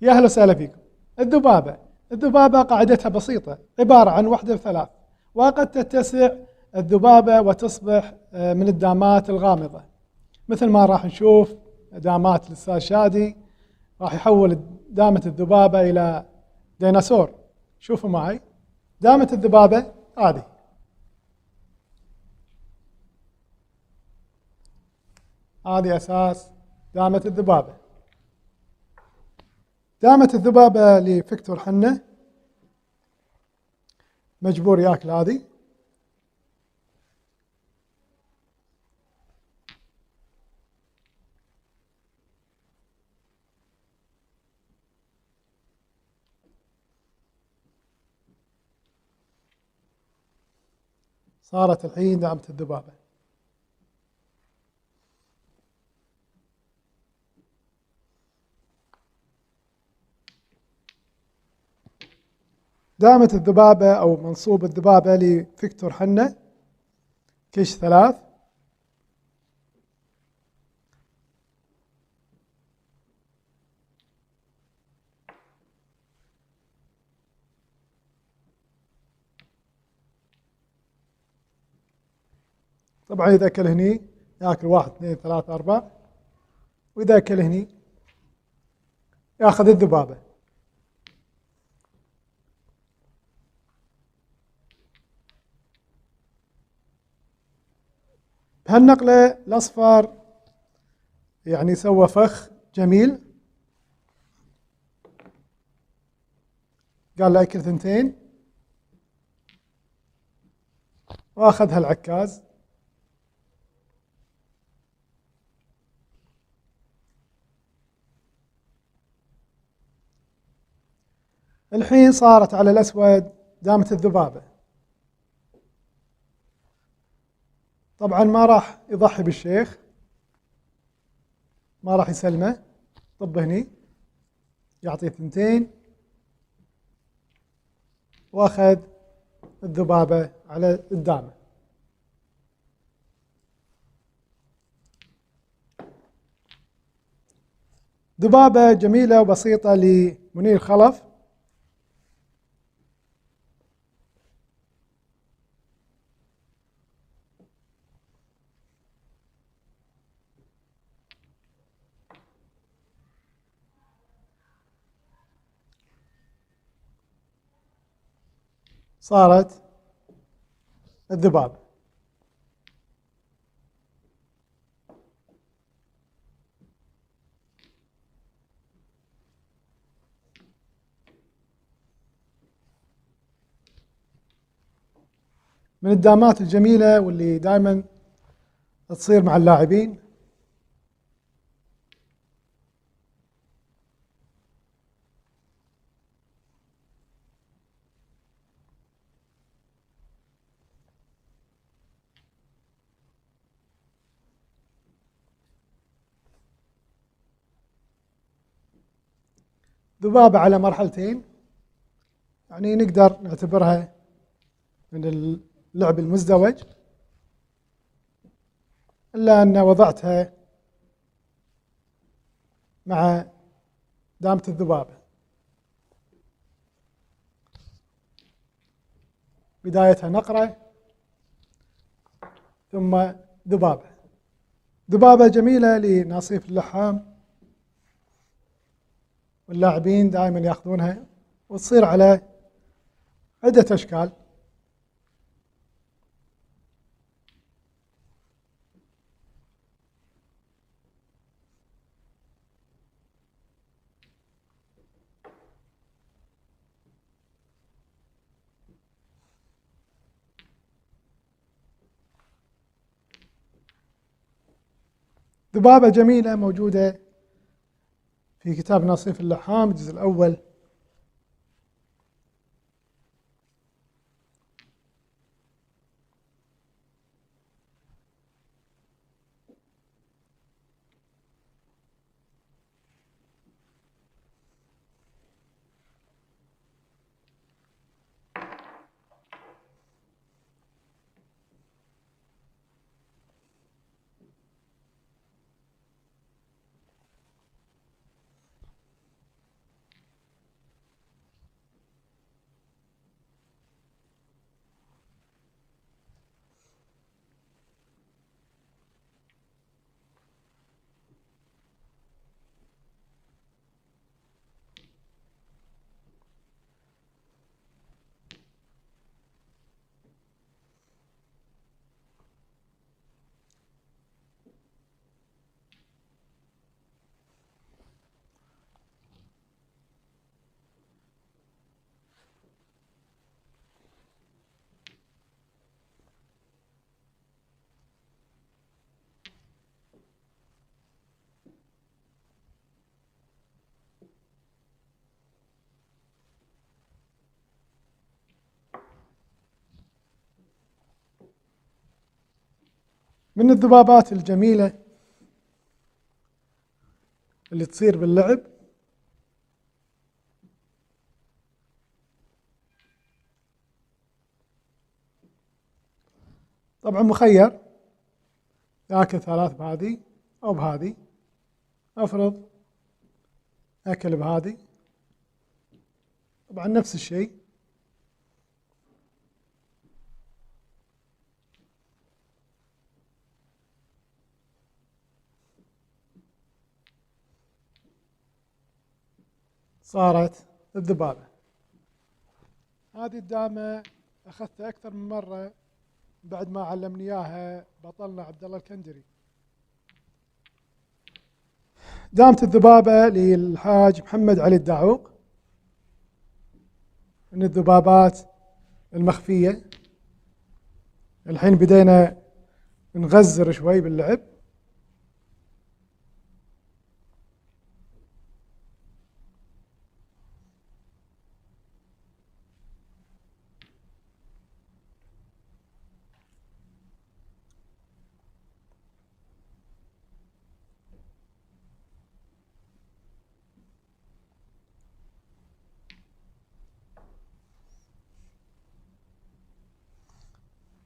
يا أهلا وسهلا فيكم. الذبابة، الذبابة قاعدتها بسيطة، عبارة عن 1 و3، وقد تتسع الذبابة وتصبح من الدامات الغامضة، مثل ما راح نشوف دامات الأستاذ شادي راح يحول دامة الذبابة إلى ديناصور. شوفوا معي دامة الذبابة هذه، هذه أساس دامة الذبابة. دامة الذبابة لفيكتور حنة، مجبور ياكل هذه. صارت الحين دامة الذبابة. دامة الذبابة أو منصوب الذبابة لفيكتور حنة، كش 3. طبعا إذا أكل هني ياكل 1 2 3 4، وإذا أكل هني ياخذ الذبابة. بهالنقلة الأصفر سوى فخ جميل، قال له أكل 2 وأخذ هالعكاز. الحين صارت على الأسود دامة الذبابة. طبعا ما راح يضحي بالشيخ، ما راح يسلمه، طب هني يعطيه 2 واخذ الذبابة على الدامة. ذبابة جميلة وبسيطة لمنير خلف. صارت الذبابة. من الدامات الجميلة واللي دائما تصير مع اللاعبين. ذبابة على مرحلتين، نقدر نعتبرها من اللعب المزدوج، إلا أن وضعتها مع دامة الذبابة. بدايتها نقرة ثم ذبابة. ذبابة جميلة لناصيف اللحام، واللاعبين دائما ياخذونها، وتصير على عدة أشكال. ذبابة جميلة موجودة في كتاب ناصيف اللحام الجزء الأول. من الذبابات الجميلة اللي تصير باللعب. طبعا مخير، ياكل 3 بهذه أو بهذه. أفرض أكل بهذه، طبعا نفس الشيء. صارت الذبابة. هذه الدامة أخذتها أكثر من مرة بعد ما علمني إياها بطلنا عبد الله الكندري. دامة الذبابة للحاج محمد علي الداعوق، من الذبابات المخفية. الحين بدينا نغزر شوي باللعب.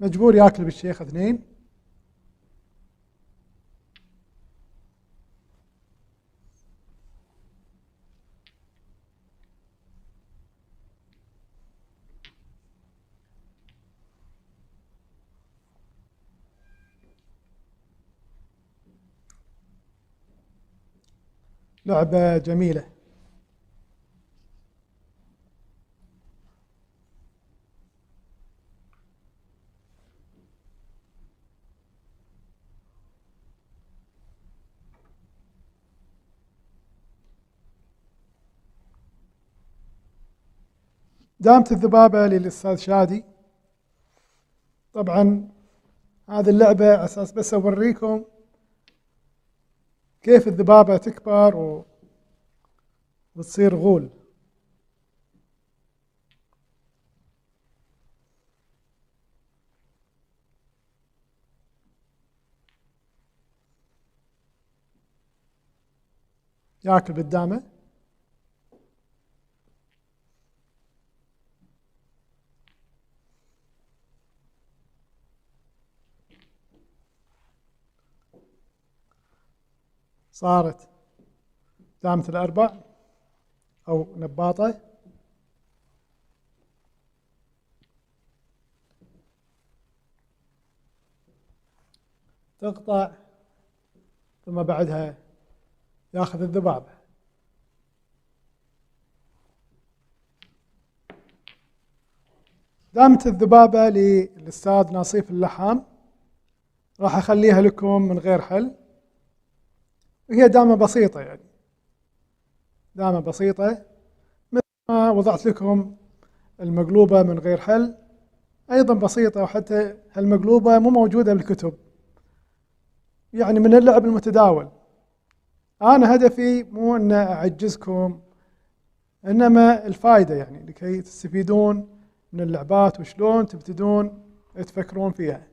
مجبور ياكل بالشيخ 2. لعبة جميلة. دامت الذبابة للأستاذ شادي. طبعا هذه اللعبة على أساس بس أوريكم كيف الذبابة تكبر وتصير غول. ياكل بالدامة. صارت دامة الأربع أو نباطة. تقطع ثم بعدها ياخذ الذبابة. دامة الذبابة للأستاذ ناصيف اللحام، راح أخليها لكم من غير حل. وهي دامة بسيطة، يعني دامة بسيطة مثل ما وضعت لكم المقلوبة من غير حل، أيضا بسيطة، وحتى هالمقلوبة مو موجودة بالكتب، يعني من اللعب المتداول. أنا هدفي مو أن أعجزكم، إنما الفائدة، يعني لكي تستفيدون من اللعبات وشلون تبتدون تفكرون فيها.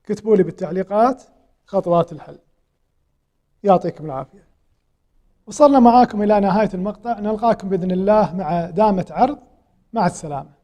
كتبوا لي بالتعليقات خطوات الحل. يعطيكم العافية. وصلنا معاكم إلى نهاية المقطع، نلقاكم بإذن الله مع دامة عرض. مع السلامة.